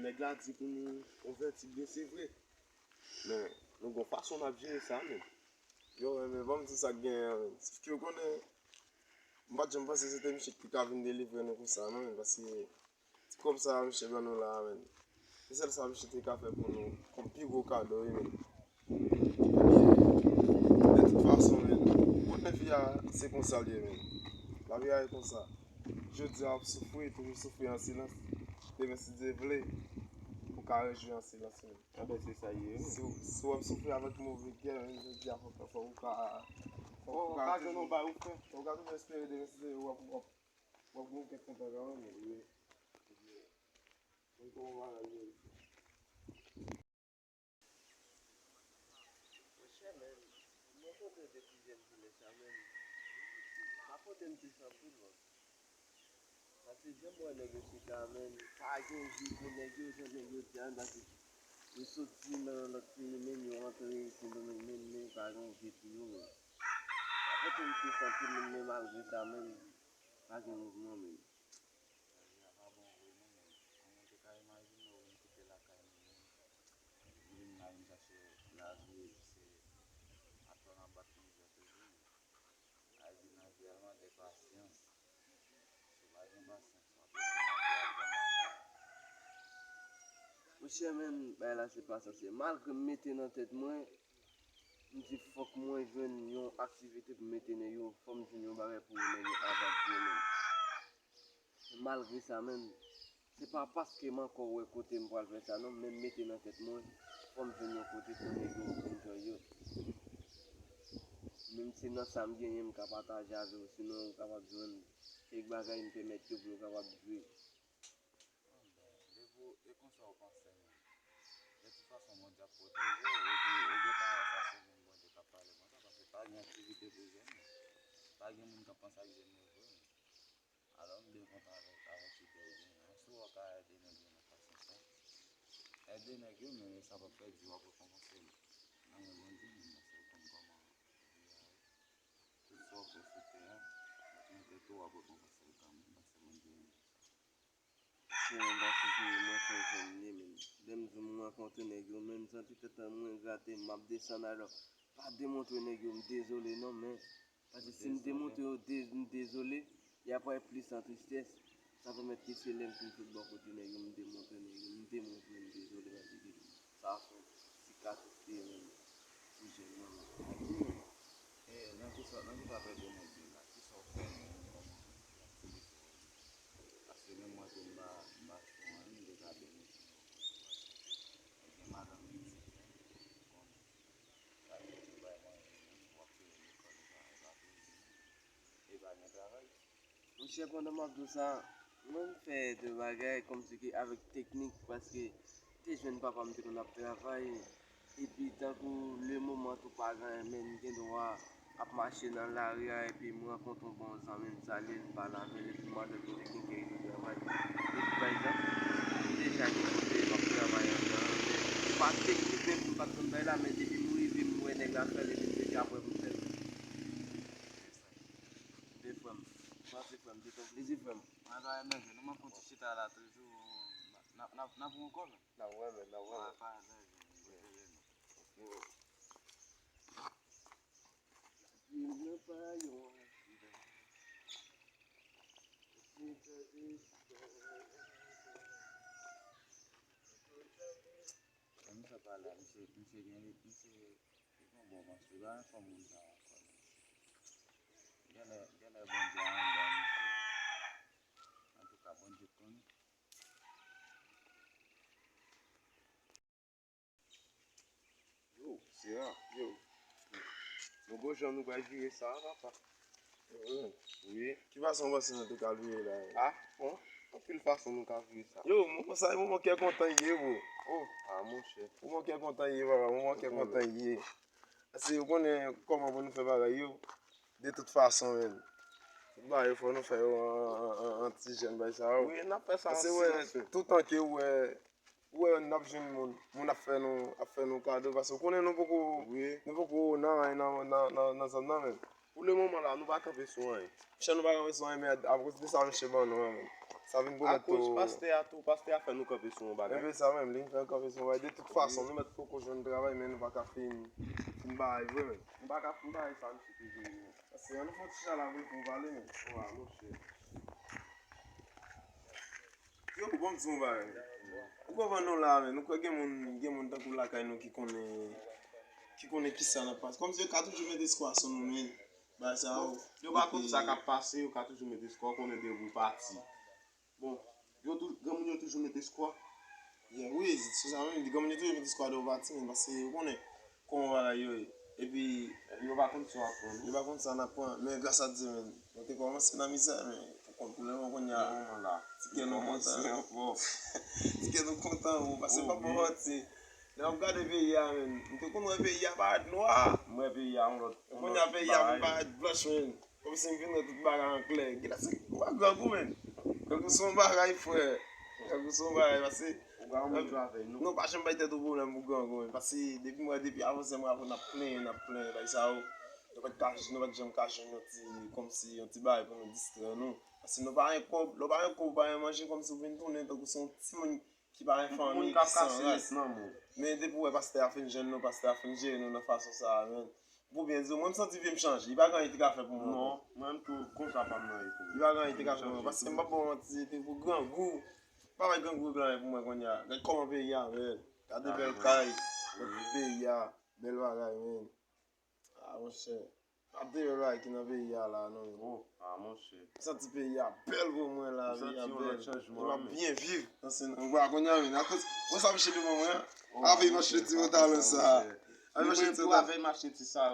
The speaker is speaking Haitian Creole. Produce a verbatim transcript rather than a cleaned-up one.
Nèg la di pou nou konvèti byen, se vre. Men, nou gon fason n ap jere sa, menm. Yo, men, men, ban m di sa k genyen an, menm. Sèke w konnen, m pa t janm panse se te misye ki te ka vin delivre nou konsa, non, menm, paske ti kòb sa a misye ban nou la a, menm. Se sèl sa misye te ka fè pou nou, kòm pi gwo kado, wi, menm. Ebyen, de tout fason, menm, kote vi a, se konsa l ye, menm. Lavi a e konsa. Jodi a w ap soufri, toujou soufri an silans. Demen, si Dye vle, ou ka rejwi an silans, menm. Anben, se sa l ye, wi. Si w, si w ap soufri avèk move kè, menm jodi a, fòk, fòk ou ka, fòk ou ka jwenn yon bagay ou fè. Fòk ou ka toujou espere demen, si Dye vle, w ap, w ap, w ap gen yon kè kontan kanmenm, wi. Mwen kòman bagay yo ye? Monchè, men, mwen kontan de ti jèn jounen sa, men, m ap pote m ti sanpil, man. Paske jan m wè nèg yo chita, men, pa gen vi pou nèg yo, jan nèg yo di a, men, paske yo soti nan lòt peyi, men, yo rantre Sendomeng, men, men, pa gen vi pou yo, men. M ap pote m ti sanpil, men, men, malgre sa, men, pa gen mouvman, men. Lavi a pa bon vre non, men kòman w te ka imajine w vin kite lakay nou menm, vin la vin chache lavi, epi se ap fè n ap bat mizè toujou, men. Sa vle di nan vi a l mande pasyans. Si w pa gen pasyans, w ap rete nan vi a vrèman. Monchè, men, bagay la se pasyans. Malgre m mete nan tèt mwen, m di fòk mwen jwenn yon aktivite pou m mete nèg yo, fò m jwenn yon bagay pou nèg yo avadye menm. Malgre sa menm, se pa paske m ankò wè kote m pral fè sa non, men m mete nan tèt mwen, fò m jwenn yon kote pou nèg yo enjoy yo. Menm si nan sa m genyen m ka pataje avè w, sinon ou kapab jwenn kèk bagay m pèmèt yo pou yo kapab jwe. Bon, depi w, e konsa w panse menm. De tout fason, Bondye ap pwoteje w, epi ou gentan wè sa se menm Bondye k ap pale konsa, paske pa gen aktivite pou jèn yo. Pa gen moun k ap panse ak jèn yo vre menm. Alò, m byen kontan avèk, avèk ide w genyen an. Si w wè w ka ede nèg yo nan fason sa, ede nèg yo, men sa p ap pèdi, w ap rekonpanse l nan men Bondye menm, paske w konn kòman vi a ye. Tout sa w fè sou tè a, nan tèt ou, w ap rekonpanse l kanmenm, paske Bondye renmen sa. Se yon bagay ke mwen fè jèn li menm. Lè m di m rankontre nèg yo, men m santi tèt mwen grate, m ap desann alò. Pa demontre nèg yo m dezole non, men paske si m demontre yo de, m dezole, y ap wè plis an tristès. Sa pèmèt ke se lè m fin sot bò kote nèg yo, m demontre nèg yo, m demontre m dezole, paske sa se yon sikatris li ye menm pou jèn nan. E nan kisa, nan kisa w ap ede nèg yo la? Kisa w fè menm kòm aktivite w menm? Paske menm mwen tou m pa, m pa fè anyen, m te ka demontre w konsa. Mwen gen madanm pitit menm, ou konnen. Pa gen travay mwen menm, w ap peye lekòl, e pa, e pa peye menm. E pa gen travay. Monchè, pandan m ap di w sa, mwen m fè de bagay kòmsi ke avèk teknik, paske te jwenn papa m te konn ap travay, epi tankou le moman tou pa gen anyen, men m gen dwa ap mache nan lari a, epi m rankontre yon bon zanmi, m salye l, m pale avè l, epi m mande l kote gen kèk jou travay. Epi pa egzanp, m deja gen kote m ap travay andan, men se pa teknik menm, m pa t konn bay la, men depi m rive, m wè nèg la fè l, epi m deja prè pou m fè l. De frè m. Mèsi frè m, se te yon plezi frè m. Mwen pa enève, nou manke yon ti chita la toujou. N ap, n ap, n ap wè ankò menm. N ap wè menm, n ap wè menm. Mwen pa enève, mwen rele nou. Viv nan pa yon aksidan. Lè misye pale a, misye, misye gen, misye, li gen bon panse, li pa renmen moun sa ankò non. Genlè, genlè Bondye a anndan misye. Antouka, Bondye konnen. Yo, Sera, yo. Nou gon jan nou pral vire sa a, papa. Wi. Ki fason w panse nou te ka vire la? A, bon, anpil fason nou ka vire sa. Yo, moman sa, e moman kè kontan ye, bro. Oh, a, monchè. Moman kè kontan ye, papa, moman kè kontan ye. Paske ou konnen kòman pou nou fè bagay yo. De tout fason, menm. Tout bagay yo fò nou fè yo an, an, an, an ti jèn bagay sa yo. Wi, n ap fè sa an silans. Paske, wè, toutan ke ou wè, ou wè n ap jwenn moun, moun ap fè nou, ap fè nou kado, paske ou konnen nou poko, nou poko nan, nan, nan, nan, nan zòn nan menm. Pou le moman la, nou pa kanpe sou anyen. Monchè, nou pa kanpe sou anyen, men akoz de sa misye ban nou an menm. Sa vin pwomèt tou. Akoz pastè a tou, pastè a fè nou kanpe sou yon bagay. Ebyen sa menm, li fè nou kanpe sou yon bagay. De tout fason, nou mèt poko jwenn travay, men nou pa ka fin, fin bay vre menm. Nou pa ka fin bay sa misye te jere nou. Paske an nou fè yon ti chalabri pou nou pale menm. Wa, monchè. Yo, bon, m di yon bagay. Ou konprann nou la, men, nou kwè gen moun, gen moun tankou lakay nou ki konnen, ki konnen kisa n ap pase. Kòmsi yo ka toujou mete espwa sou nou, men. Bagay sa yo. Yo pa konn sa k ap pase, yo ka toujou mete espwa, ou konnen depi w pati. Bon, yo tou, granmoun yo toujou mete espwa. Yeah, wi, se sa menm, granmoun yo toujou mete espwa depi w pati, men, paske yo konnen kòman bagay yo ye. Epi, yo pa konn sa w ap pran, non. Yo pa konn sa n ap pran, men gras a Dye, men, nou te kòmanse nan mizè, men, ou konn pwoblèm an kounye a. Ti kè nou kontan. Ti kè nou kontan, wi, paske m p ap ba w manti. Lè w ap gade peyi a, men, m te konn wè peyi a parèt nwa. M wè peyi a yon lòt, yon lòt bagay. Kounye a peyi a vin parèt blanch, men. Kòmsi m vin wè tout bagay an klè. Genlè se ou pa grangou, men. Grangou se yon bagay, frè. Grangou se yon bagay, paske. Ou pa janm bay tèt ou pwoblèm pou grangou, men. Paske depi m wè, depi avan sè m rapò n ap plenyen, n ap plenyen, bagay sa yo. Nou pa t ka, nou pa t janm ka jwenn yon ti, kòmsi, yon ti bagay pou nou distrè nou. Paske nou pa gen kòb, lè w pa gen kòb, ou pa gen manje, kòmsi w vin tounen tankou se yon timoun ki pa gen fanmi, ki san rès. Men depi w wè pastè a fin jwenn nou, pastè a fin jere nou nan fason sa a, men. Pou byen di w, mwen m santi vi m chanje. Li pa gen anyen li te ka fè pou mwen ankò. Non, mwen menm tou, konsa pa m nan ye tou. Li pa gen anyen li te ka fè pou mwen. Paske m p ap ba w manti, se te pou grangou. Pa bay grangou regle anyen pou mwen kounye a. Gad kòman peyi a bèl. Gade bèl kay. Gad peyi a. Bèl bagay, men. Ah, monchè. Ap de bèl bagay ki nan peyi a la, non. Oh, ah, monchè. M santi peyi a bèl pou mwen la, peyi a bèl. E m ap byen viv. Nan sen, ou pa konnen, men. Akoz, wè sa m chete pou mwen an? Avèk m ap chete ti pantalon sa. Avèk m ap chete ti pantalon sa.